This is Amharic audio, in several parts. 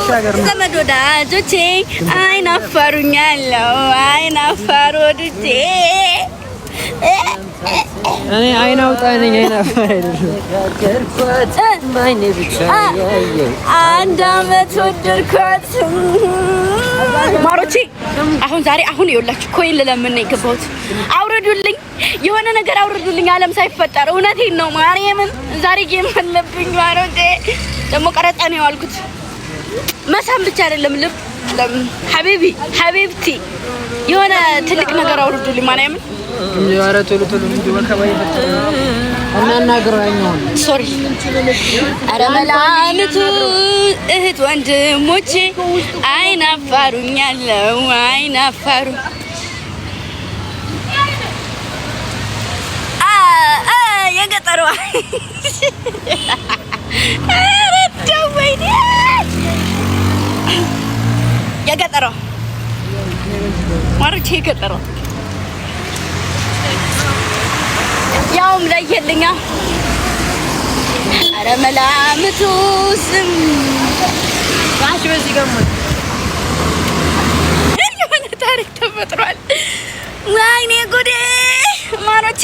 ዘመድ ወዳጆቼ አይናፋሩኛለው አይናፋር ወድጄ። እኔ አይናውጣ ነኝ፣ አይናፋር አይደለም። አንድ አመት ወደድኳት። ማሮቼ አሁን ዛሬ አሁን ይኸውላችሁ coin ልለምን ነው የገባሁት። አውርዱልኝ፣ የሆነ ነገር አውርዱልኝ፣ ዓለም ሳይፈጠር። እውነቴን ነው ማርያምን፣ ዛሬ game አለብኝ ማሮቼ። ደግሞ ቀረጻ ነው የዋልኩት። መሳም ብቻ አይደለም ልብ حبيبي حبيبتي የሆነ ትልቅ ነገር አውርዱልኝ ማርያምን። ኧረ ቶሎ ቶሎ እንጂ ወከባ እናናግረው ያኛውን። Sorry። ኧረ መላምቱ እህት ወንድሞቼ አይናፋሩኛለው አይናፋሩ የገጠሯ ኧረ እንደው ወይኔ የገጠሯ ማሮቼ የገጠሯ ያውም ለየልኛ። ኧረ መላምቱ ስም በዚህ ጋር የሆነ ታሪክ ተፈጥሯል። ወይኔ ጉዴ ማሮቼ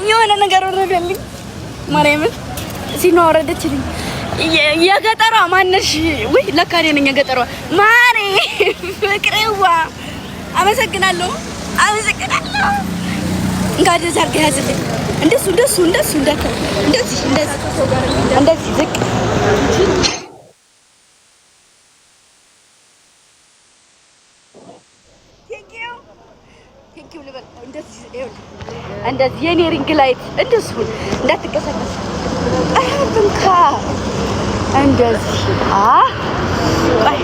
የሆነ ነገር ወረደልኝ። ማርያምን ሲኖ ወረደችልኝ። የገጠሯ ማነሽ? ውይ ለካ እኔ ነኝ የገጠሯ ማሬ ፍቅሬዋ። አመሰግናለሁ፣ አመሰግናለሁ። እንካ እንደዚህ አድርገህ ያዝልኝ። እንደሱ እንደሱ እንደሱ እንደዚህ እንደዚህ እንደዚህ ዝቅ። እንደዚህ የኔ ring light እንደሱ እንዳትንቀሳቀስ እንካ እንደዚህ አ ቆይ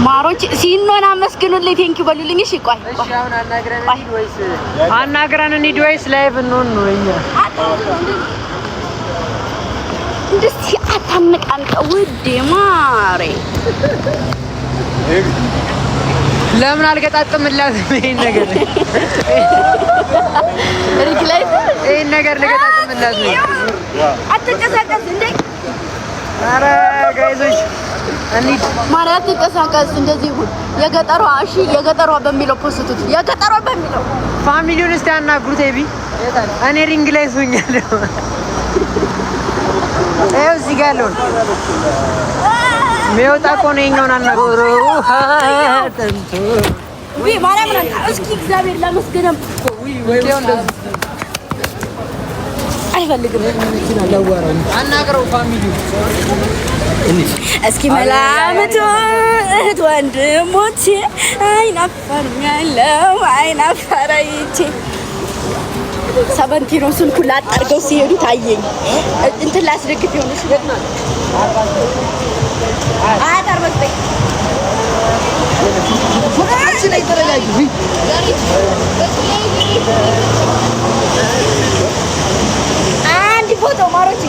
ማሮች ሲኖን አመስግኑልኝ፣ thank you በሉልኝ። እሺ ቆይ እሺ፣ አሁን አናግረን እንሂድ ወይስ live እንሆን ነው? እኛ እንደዚህ አታነቃንቀው ውዴ ማሬ። ለምን አልገጣጥምላትም? ይሄን ነገር Ring light ይሄን ነገር ልገጣጥምላት ነው። አትንቀሳቀስ እንዴ! ኧረ guys ኦች እንሂድ። ማሬ አትንቀሳቀስ፣ እንደዚህ ይሁን። የገጠሯ እሺ፣ የገጠሯ በሚለው post ኡት፣ የገጠሯ በሚለው። Family ውን እስቲ አናግሩት። ኤቢ እኔ ring light ሆኛለሁ። ይኸው እዚህ ጋር ያለውን የሚወጣ ከሆነ የእኛውን አናግሩት። ውይ ማርያምን እስኪ እግዚአብሔር ላመስገነም አልፈልግም። አናግረው family ው። እስኪ መላምቱ እህት ወንድሞቼ አይናፋርኛለው አይናፋራይቼ ሰቨንቲኖ ስልኩን ላጥ አድርገው ሲሄዱ ታየኝ። እንትን ላስደግፍ የሆነች አያት 49። አንድ ፎቶ ማሮቼ፣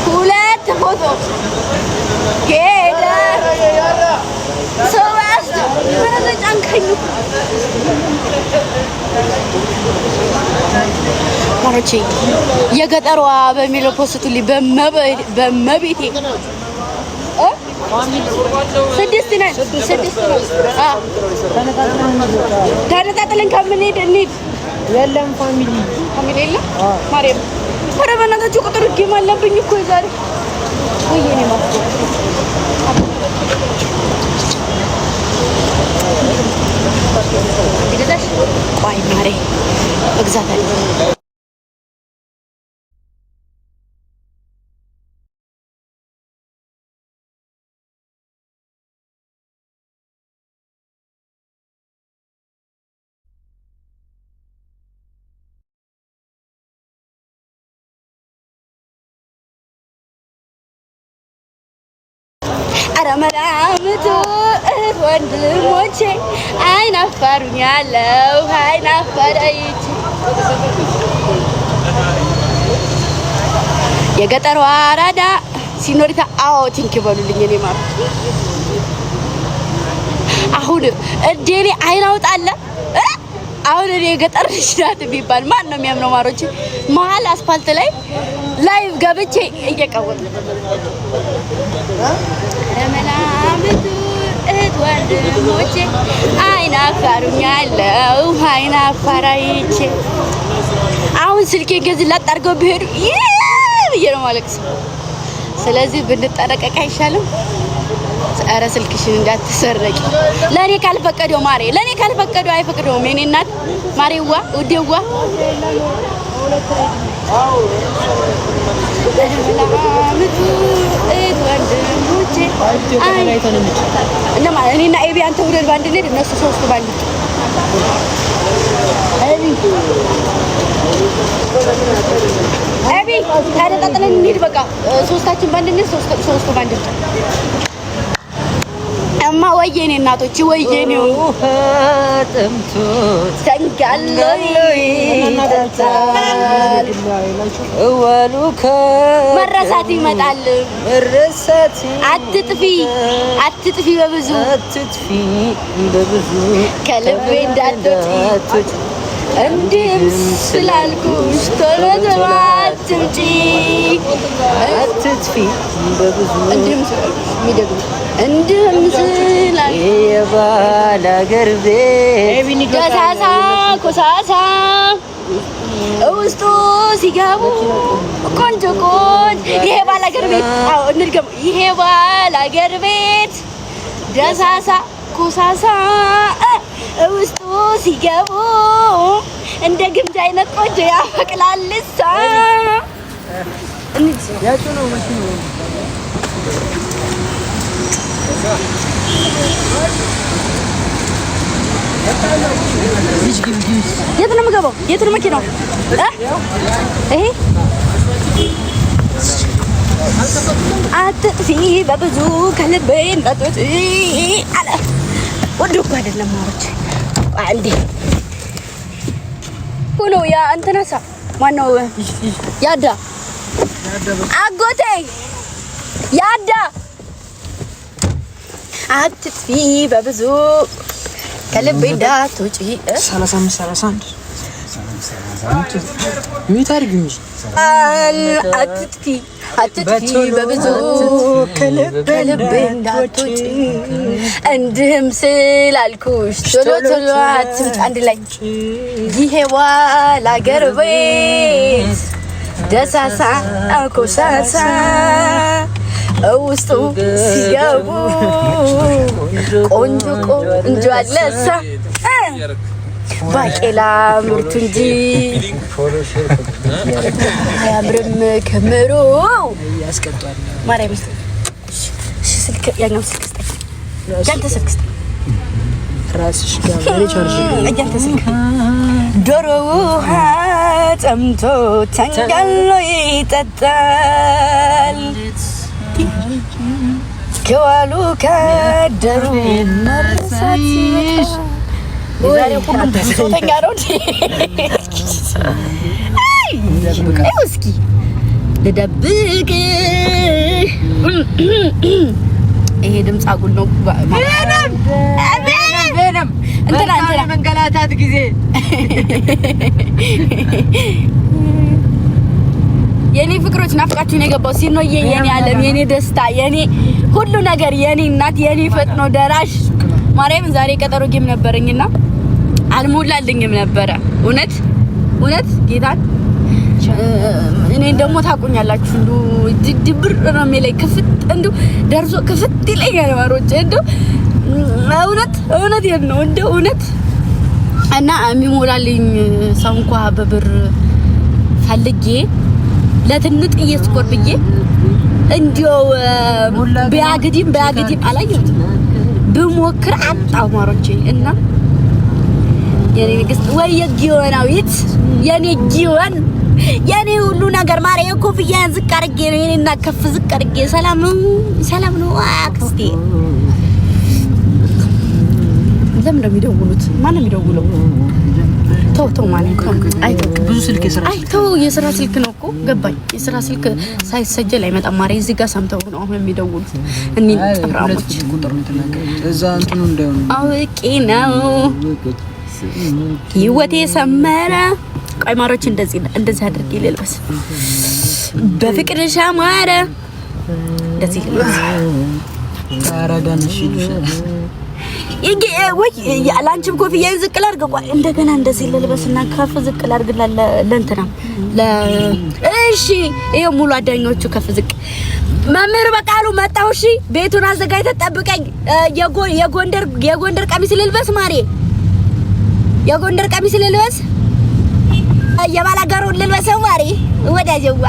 ሁለት ፎቶ ሄደ ሶስት ጫንከኝ ማሮቼ። የገጠሯ በሚለው post ኡልኝ በመቤቴ። ስድስት ነን፣ ስድስት ነን። ተነጣጥለን ከምንሄድ እንሂድ። የለም family። Family የለም ማርያም። ኧረ በእናታችሁ ቁጥር game አለብኝ እኮ ዛሬ። ወይ የኔ ማር ቢገዛሽ ቆይ ማሬ መግዛት አለ። ኧረ መላምቱ እህት ወንድሞቼ አይናፋሩኛለው አይናፋራይቼ የገጠሯ አራዳ ሲኖሪታ። አዎ thank you በሉልኝ። እኔ ማለት አሁን እንዴ እኔ አይን አውጣለ እ? አሁን እኔ የገጠር ልጅ ናት ቢባል ማን ነው የሚያምነው? ማሮች መሀል አስፋልት ላይ live ገብቼ እየቀወጥ ረመላምቱ እህት ወንድሞቼ አይናፋሩኛለው አይናፋራይቼ አሁን ስልኬ ገዝ ላጥ አድርገው ቢሄዱ ብዬ ነው የማለቅሰው። ስለዚህ ብንጠነቀቅ አይሻልም? ኧረ ስልክሽን እንዳትሰረቂ። ለእኔ ካልፈቀደው ማሬ፣ ለእኔ ካልፈቀደው አይፈቅደውም። የኔ እናት ማሬዋ ውዴዋ እኔና ኤቢ አንተ ሁለት ባንድ እንሂድ፣ እነሱ ሶስቱ ባንድ። ኤቢ ተነጣጥለን እንሂድ። በቃ ሶስታችን ባንድ እንሂድ፣ ሶስቱ ባንድ። እማ ወይዬ እኔ እናቶች ወይዬ ነው ጠምቶት ተንጋሎ ይጠጣል መረሳት ይመጣል። መረሳት አትጥፊ አትጥፊ በብዙ አትጥፊ በብዙ ከልቤ እንዳትወጪ እንዲህም ስላልኩሽ ቶሎ ቶሎ አትምጪ አትጥፊ በብዙ እንዲህም ስላልኩሽ የሚደግም እንዲህም ስላልኩሽ የባላገር ቤት ደሳሳ ኮሳሳ ውስጡ ሲገቡ ቆንጆ ቆንጆ ይሄ ባላገር ቤት። አዎ እንድገም። ይሄ ባላገር ቤት ደሳሳ ኮሳሳ ውስጡ ሲገቡ እንደ ግምጃ አይነት ቆንጆ ያፈቅላልሳ። የት ነው የምገባው? የት ነው መኪናው? ይሄ አትጥፊ በብዙ ከልቤ እንዳትወጪ አለ። ወዶ እኮ አይደለም ማሮች፣ አንዴ ሆኖ ያ እንትናሳ ማነው? ያዳ አጎቴ ያዳ አትጥፊ በብዙ ከልቤ እንዳትወጪ። 35 31 mute አድርጊው እንጂ አትጥፊ አትጥፊ በብዙ ከልቤ እንዳትወጪ እንዲህም ስላልኩሽ ቶሎ ቶሎ አትምጪ። አንድ ላይ ይሄ ባላገር ቤት ደሳሳ ኮሳሳ ውስጡ ሲገቡ ቆንጆ ቆንጆ አለሳ ባቄላ ምርቱ እንጂ አያምርም ክምሩ። ማርያም ስልክ ያኛው ስልክ ስጠኝ፣ ያንተ ስልክ ስጠኝ፣ ያንተ ስልክ። ዶሮ ውሃ ጠምቶ ተንጋሎ ይጠጣል። ከዋሉ ካደሩ መርሳት ዛሬ ሁሉም ብሶተኛ ነው። እስኪ ልደብቅ። ይሄ ድምፅ አጉል ነው። እንትና እንትና መንገላታት ጊዜ የኔ ፍቅሮች ናፍቃችሁ ነው የገባው። ሲኖዬ የኔ ዓለም፣ የኔ ደስታ፣ የኔ ሁሉ ነገር፣ የኔ እናት፣ የኔ ፈጥኖ ደራሽ ማርያም። ዛሬ ቀጠሮ game ነበረኝና አልሞላልኝም ነበረ። እውነት እውነት ጌታን እኔ ደግሞ ታውቁኛላችሁ፣ እንዱ ድብር ነው የሚለኝ ክፍት እንዱ ደርሶ ክፍት ይለኛል። ማሮች እንዱ እውነት እውነት የት ነው እንዱ እውነት እና የሚሞላልኝ ሰው እንኳ በብር ፈልጌ ለትንጥ እየስኮር ብዬ እንዲያው ቢያግዲም ቢያግዲም አላየሁትም። ብሞክር አጣው ማሮቼ። እና የኔ ንግስት ወይ የጊዮናዊት የኔ ጊዮን የኔ ሁሉ ነገር ማርያም፣ ኮፍያን ዝቅ አድርጌ ነው የኔና ከፍ ዝቅ አድርጌ። ሰላም ነው ሰላም ነው አክስቴ። ለምን ነው የሚደውሉት? ማን ነው የሚደውለው? ተው ተው፣ ማለት አይ ብዙ ስልክ የስራ አይ ተው፣ የስራ ስልክ ነው እኮ ገባኝ። የስራ ስልክ ሳይሰጀል አይመጣም። ማርያም እዚህ ጋር ሰምተው ነው አሁን የሚደውሉት። እኔ ጥፍራሞች ቁጥር ነው የተናገሩት። እዛ እንትኑ እንዳይሆን አውቄ ነው። ህይወቴ ሰመረ። ቆይ ማሮች፣ እንደዚህ እንደዚህ አድርጌ ልልበስ። በፍቅርሽ አማረ። እንደዚህ ልልበስ። አራዳነሽ ይሉሻል። ወይ ለአንቺም ኮፍያዬን ዝቅ ላድርግ። ቆይ እንደገና እንደዚህ ልልበስና ከፍ ዝቅ ላድርግ ለእንትና። እሺ ይኸው ሙሉ አዳኞቹ ከፍ ዝቅ። መምህር በቃሉ መጣሁ። እሺ ቤቱን አዘጋጅተህ ጠብቀኝ። የጎንደር ቀሚስ ልልበስ ማሬ፣ የጎንደር ቀሚስ ልልበስ፣ የባላጋሩን ልልበሰው ማሬ ወዳጀዋ።